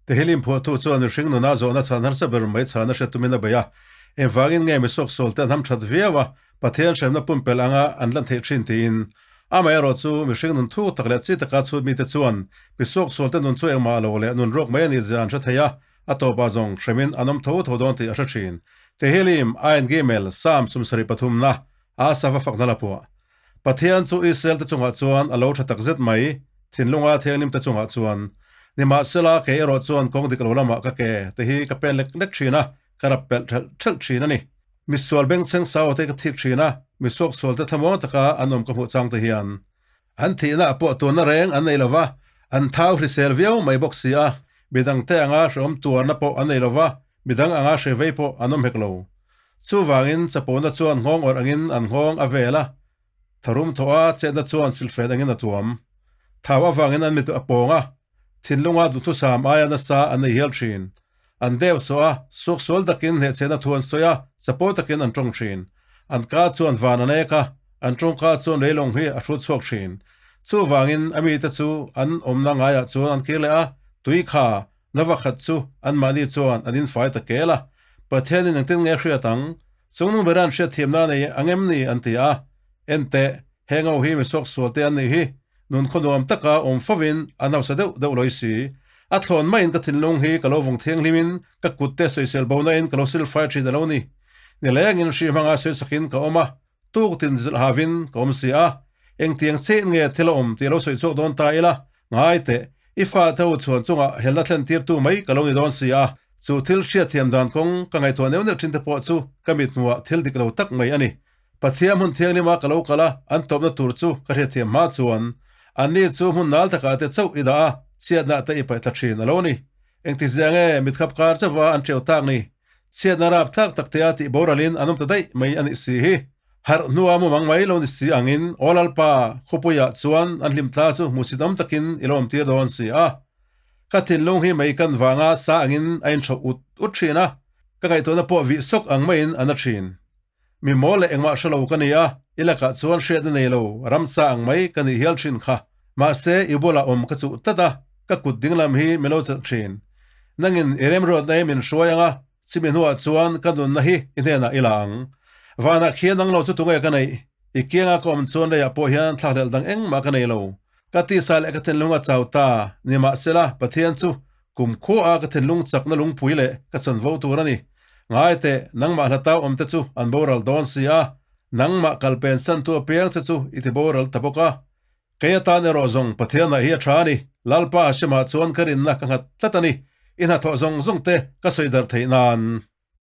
Tehillim phuahtu chuan mihring nuna zawhna chhan harsa ber mai chhan a hre tumin a bei a. Engvangin nge mi sawksawl te an ham that viau a, Pathian hremna pumpelh anga an lan theih thin tiin. Amaherawh chu mihring nun thuk tak leh chi taka chhut mite chuan mi sawksawl te nun chu engmah lo leh nun rawk mai a nih zia an hre thei a, a tawpah zawng hremin an awm tho tho dawn tih a hre thin. Tehillim, Ain Gimel, Psalm 73 na, Asaph a fakna la puah. Pathian chu Israel te chungah chuan a lo tha tak zet mai, thinlunga thianghlim te chungah chuan. Nimahsela, kei erawh chuan kawng dik lo lamah ka ke te hi ka pen lek lek thin a, ka rap pelh thelh thelh thin a ni. Misual bengchheng sau te ka thik thin a, misuaksual te thlamuang taka an awm ka hmuh chang te hian. An thihna a pawh tuarna reng an nei lo va, an thau hrisel viau mai bawk si a, midang te anga hreawm tuarna pawh an nei lo va, midang anga hre vei pawh an awm hek lo. Chuvangin chapona chuan nghawng awrh angin an nghawng a vel a, tharum thawh a chetna chuan silfen angin a tuam. Thau avangin an mit a pawng a, thinlunga duhthusam aia nasa an nei hial thin. An deu sawh a, suaksual takin hnehchhehna thu an sawi a, chapo takin an tawng thin. An ka chuan van an ek a, an tawngka chuan leilawng hi a hrut chhuak thin. Chuvangin a mite chu an awmna ngaiah chuan an kir leh a, tui kha Na vakhat chu anmahni chuan an infai ta kel a, Pathianin engtin nge hriat ang? Chungnung bera an hriatthiamna a nei ang em ni? an ti a. Enteh, heng ho hi mi suaksual te an nih hi, nun khaw nuam taka awm fovin an hausa deuh deuh lawih si. A thlawn maiin ka thinlung hi ka lo vawng thianghlimin ka kut te sawisel bona in ka lo silfai thin a lo ni. Nilengin hri hmanga sawisakin ka awm a, tuk tin zilh havin ka awm si a. Engtiang chiah nge thil a awm tih lo sawi chhuak dawn ta ila, Ngai teh, i fate ho chhuan chungah helna thlen tirtu mai ka lo ni dawn si a, chu thil hriatthiam dan kawng ka ngaihtuah neuh neuh thin te pawh chu ka mithmuhah thil dik lo tak mai a ni. Pathian hmun thianghlima ka lo kal a, an tawpna tur chu ka hriatthiam hma chuan anni chu hmun nal takah te chauh i dah a, chhiatna te i paih thla thin a lo ni. Engtizia nge mitkhap kar chauha an ṭeu tak ni? Chhiatna rap thlak tak te a tih boralin an awm ta daih mai a nih si hi. Harh hnua mu mang mai lo ni si angin Aw Lalpa, khawpuiah chuan an hlimthla chu hmuhsit awm takin i lo awmtir dawn si a. Ka thinlung hi mei kan vanga sa angin a inchhawp ut ut thin a, ka ngaihtuahna pawh vih sawk ang maiin a na thin. Mi mawl leh engmah hre lo ka ni a, i lakah chuan hriatna nei lo ramsa ang mai ka nih hial thin kha. Mahse, i bulah awm ka chuh tlat a, ka kut dinglam hi mi lo chelh thin. Nangin i remruatna hi min hruai ang a, chimi hnuah chuan ka nunna hi i hnenah i la ang. Vanah khian ang lo chu tunge ka neih? I kianga ka awm chuan leiah pawh hian thlakhlelh dang engmah ka nei lo. Ka tisa leh ka thinlung a chau ta, nimahsela Pathian chu Kum khua a ka thinlung chakna lungpui leh ka chanvo tur a ni. Ngai teh, nangmah hlatau awmte chu an boral dawn si a, nangmah kalpen santu apiang che chu i ti boral ta bawk a. Kei atan erawh zawng Pathianah hi a tha a ni, Lalpa Hashemah chuan ka rinna ka nghat tlat a ni, i hnathawh zawng zawng te ka sawi darh theih nan.